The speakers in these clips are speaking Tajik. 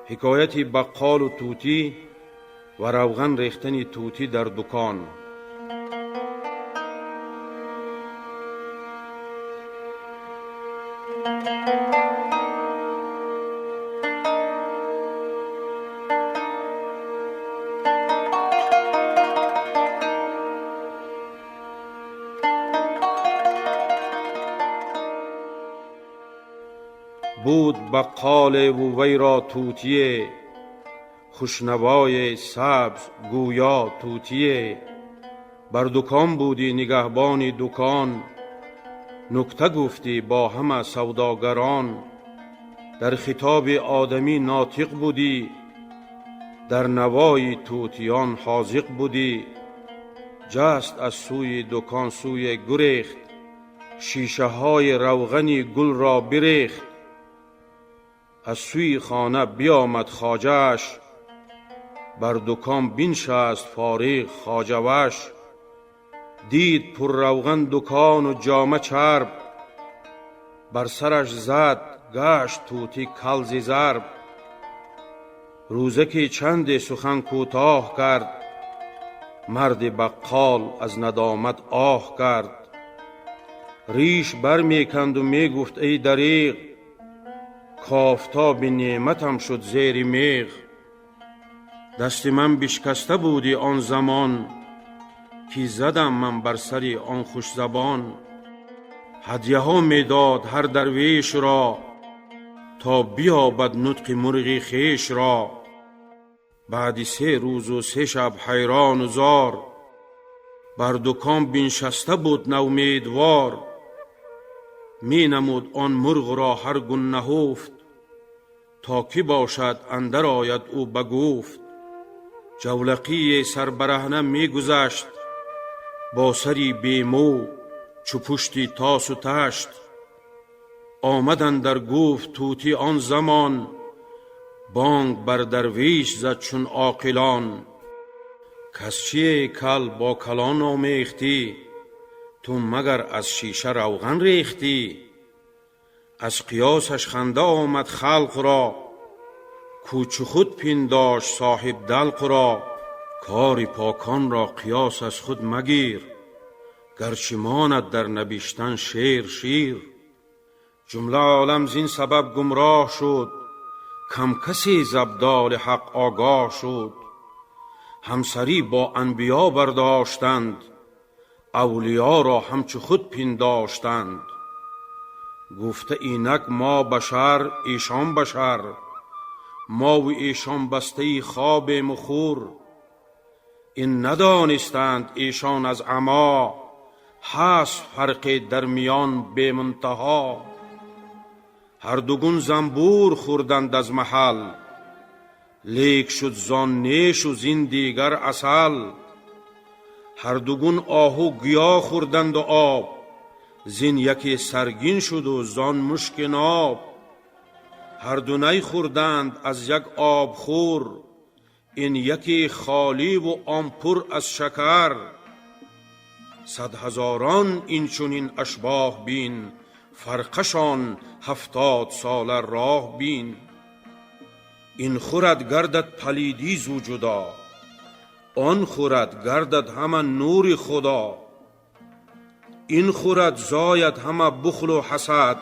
Ҳикояти баққолу тӯтӣ ва равған рехтани тӯтӣ дар дукон. Буд баққоле ву вай ро тӯтие, хушнавои сабз гӯё тӯтие. Бар дукон будӣ нигаҳбони дукон, нукта гуфтӣ бо ҳама савдогарон. Дар хитоби одамӣ нотиқ будӣ, дар навои тӯтиён ҳозиқ будӣ. Ҷаст аз сӯи дукон сӯе гурехт, шишаҳои равғани гулро бирехт. Аз сӯи хона биёмад хоҷааш, бар дукон биншаст фориғ хоҷаваш. Дид пурравған дукону ҷома чарб, бар сараш зад, гашт тӯтӣ кал зи зарб. Рӯзаке чанде сухан кӯтоҳ кард, марди баққол аз надомат оҳ кард. Риш бармеканду мегуфт: «Эй дареғ, кофтоби неъматам шуд зери меғ. Дасти ман бишкаста будӣ он замон, ки задам ман бар сари он хушзабон. Ҳадяҳо медод ҳар дарвешро, то биёбад нутқи мурғи хешро. Баъди 3 рӯзу 3 шаб ҳайрону зор бар дукон биншаста буд навмедвор. Менамуд он мурғро ҳар гун наҳуфт, то кӣ бошад андар ояд ӯ ба гуфт. Ҷавлақие сарбараҳна мегузашт, бо сари бемӯ чу пушти тосу ташт. Омад андар гуфт тӯтӣ он замон, бонг бар дарвеш зад чун оқилон: каз чие кал бо калон омехтӣ? Ту магар аз шиша равған рехтӣ?» Аз қиёсаш ханда омад халқро, кӯ чу худ пиндошт соҳиб далқро. Кори поконро қиёс аз худ магир, гарчи монад дар набиштан шер шир. Ҷумла олам зин сабаб гумроҳ шуд, кам касе з абдоли ҳақ огоҳ шуд. Ҳамсарӣ бо анбиё бардоштанд, авлиёро ҳамчу худ пиндоштанд. Гуфта инак мо башар, эшон башар, мову эшон бастаи хобему хур. Ин надонистанд эшон аз амо, ҳаст фарқе дар миён бемунтаҳо. Ҳар ду гун занбур хӯрданд аз маҳал, лек шуд зон нешу зин дигар асал. Ҳар ду гун оҳу гиё хӯрданду об, зин яке саргин шуду зон мушки ноб. Ҳар ду най хӯрданд аз як обхӯр, ин яке холиву он пур аз шакар. Садҳазорон ин чунин ашбоҳ бин, фарқашон 70 сола роҳ бин. Ин хӯрад, гардад палидӣ зу ҷудо, он хӯрад, гардад ҳама нури Худо. Ин хӯрад, зояд ҳама бухлу ҳасад,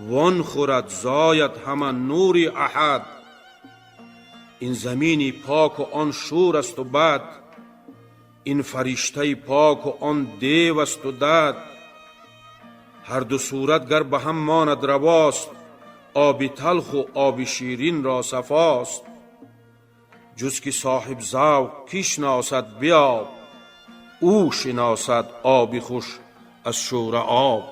вон хӯрад, зояд ҳама нури Аҳад. Ин замини поку он шӯр асту бад, ин фариштаи поку он дев асту дад. Ҳар ду сурат гар ба ҳам монад, равост, оби талху оби ширинро сафост. Ҷуз ки соҳиб завқ кӣ шиносад биёб, ӯ шиносад оби хуш аз шӯра об.